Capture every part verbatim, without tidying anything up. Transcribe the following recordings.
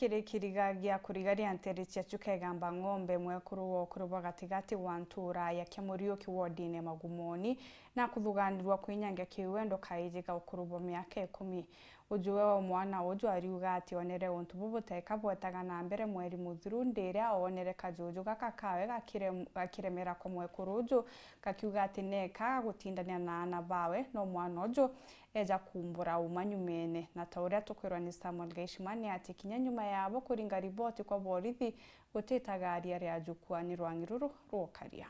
Kiri kiriga gia kurigaria ntere cia Chuka Igamba Ng'ombe, mwekuru wa ukuru bwa gatigati wa ntura ya Kiamuriuki wodine Magumoni, na kuthuganirwa kwinyangia kiwendo kaiji ga ukuru bwa miaka ikumi. Ujue wa mwana uju ariuga ati onere untu bubu teka bwetaga na mbere mweri muthiru, ndiria onere kajuju gaka kawe gakire-, gakiremera kwa mwekuru uju, gakiuga ati neka gutindania na aana bawe, no mwana uju eja kumbura uma nyumene. Na ta uria tukwirwa ni Samuel Gaishima, ni ati kinya nyuma yabo kuringa riboti kwa borithi, gutitagaria ria jukua ni rwangi ruru rwokaria.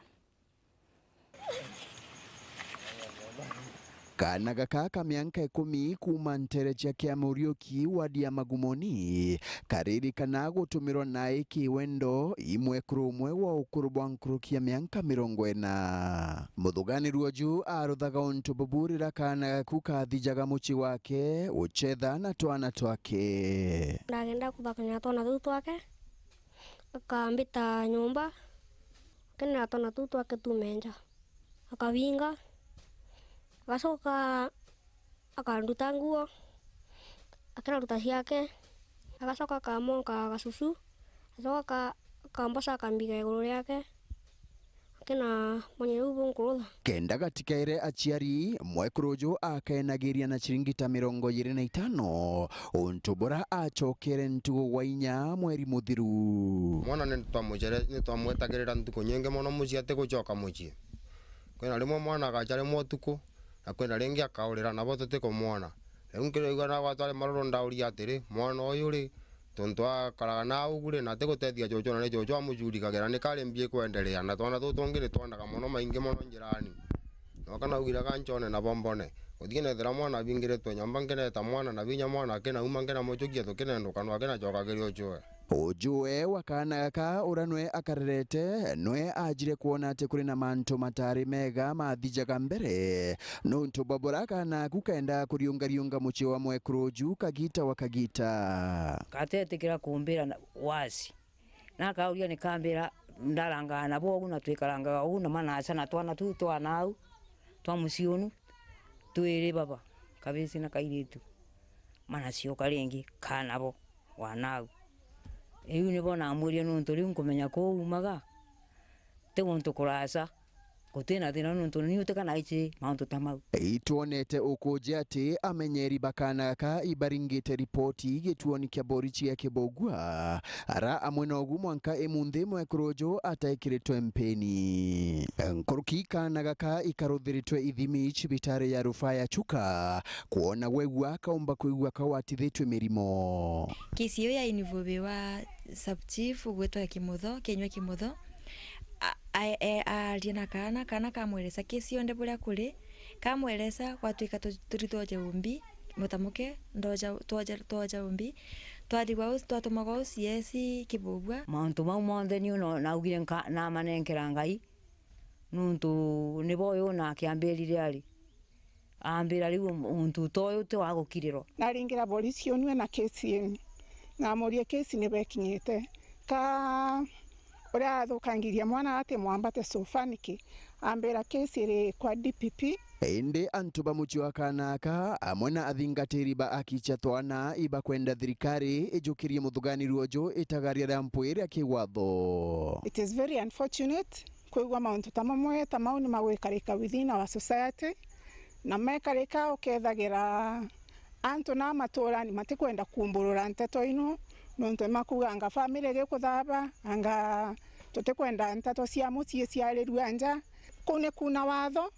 Kaana gaka ka mianka ikumi kuuma ntere cia Kiamuriuki, wadi ya Magumoni, karirikana gutumirwa nae kiwendo i mwekuru umwe wa ukuru bwa nkuruki ya mianka mirongo ina. Muthuganirua uju aruthaga untu bubu riria kaana gaku kathijaga mucii wake gucetha na twana twake. Ndagenda kuthakania na twana tuu twake, akambita nyomba, akenera twana tuu twake tume nja, akabinga, agacoka akanduta nguo, akiraruta ciake, agacoka akamonka gasusu, agacoka aka-, akamboca akambiga iguru riake, akina mwenye riu bunkurutha. Kenda gatikaire aciari, mwekuru uju akenagiria na ciringi ta mirongo iiri na itano, untu bura acokere ntugu wa inya mweri muthiru. Mwana ni twamucere-, ni twamwetagirira ntuku nyingi mono mucii atigucoka mucii. Kwina rimwe mwana agaca rimwe utuku, na kwina ringi akaurira, nabo tutikumwona. Riu nkiraigua na gwatwari maruru, ndauria atiri, mwana uyu ri, tontu akaraga na ugu ri, na atigutethia cucu, na ni cucu amucurikagira, ni kari mbi ikwenderea, na twana tutu tungi ni twonaga mono maingi mono njirani. Noka naugire, "Ga ncone nabo mbone." Guthii nethira mwana abingiritwe nyomba, nkineta mwana na binya, mwana akinauma, nkinamucukia, tukinenduka, no akinacokagiria ucue. Ujue wa kaana gaka uria nwe akarerete, nwe ajire kwona ati kuri na mantu matari mega mathijaga mbere, nontu bwa bura kaana aku kenda kuriungariunga mucii wa mwekuru uju kagita wa kagita. Katetikira kumbira na wasi. Na akauria nikambira, ndarangaa nabo ugu na twikarangaga ugu na manaca na twana tuu twa nau twa mucii unu twiri baba, kabisi na kairitu, manacioka ringi ka nabo wa nau. Riu nibo namwirie nontu riu nkumenya kuu umaga ti guntu kuraca. Gutina thina nontu ni utika naici mauntu ta mau. Itwonete ukuji ati amenyeri ba kaana gaka ibaringite ripoti gituoni kia borichi ya Kibogua, ara amwe na ugu mwanka imunthi mwekuru uju ataekiritwe mpini. Nkuruki kaana gaka ikaruthiritwe ithimi cibitari ya rufaa ya Chuka, kwona gwegua kaumba kwigua kawatithitwe mirimo. Kesi iyo ya involve wa sub chief ugwitwa Kimutho, Kinyua Kimutho, a-, a-, e-, aaria na kaana, kaana kamweresa kesi yonthe buria kuri, kamweresa gwatwika tu-, turi twoja umbi, mutamuke, ndoja, twoja, twoja umbi, twathigwa u-, twatumagwa u C S Kibugua. Mauntu mau monthe niu no-, naugire nka-, namanenkera Ngai, nontu nibo uyu na akiambirire ari. Ambira, "Riu muntu ta uyu ti wa gukirirwa." Naringira borisi unwe na kesi inu. Namurie kesi ni bekinyite. Ka uria athukangiria mwana ati mwambate sofa niki? Ambira, "Kesi iri kwa D P P." Indi antu ba mucii wa kaana aka, amwe na athingatiri ba aki cia twana, ibakwenda thirikari ijukirie muthuganirua uju itagaria ria mpwi ria kiwatho. It is very unfortunate. Kwigua mauntu ta mamwe ta mau ni magwikarika within our society, na mekarika ukethagira antu na maturani matikwenda kumburura nteto ino, nontu ni makuga anga family igikuthaba, anga tutikwenda nteto cia mucii ciarirua nja. Kuu ni kuna watho,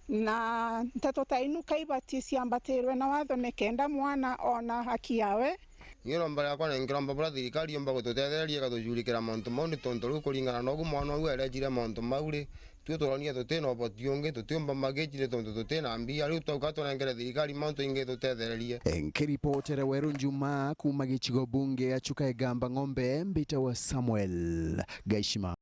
na nteto ta inu kaibati ciambatirwe na watho nikenda mwana ona haki yawe. Niu iromba riakwa na nkiromba buria thirikari yumba gututethereria igatucurikira mauntu mau, ni tontu riu kuringana na ugu mwana uyu erejire mauntu mau ri, tue turanie tutina uboti ungi, tutiumba magici ni tontu tutina mbia, riu twauka turengere thirikari mauntu ingi itutethererie. Nkiripotera Weru Njuma kuuma gicigo bunge ya Chuka Igamba Ng'ombe, mbitawa Samuel Gaishima.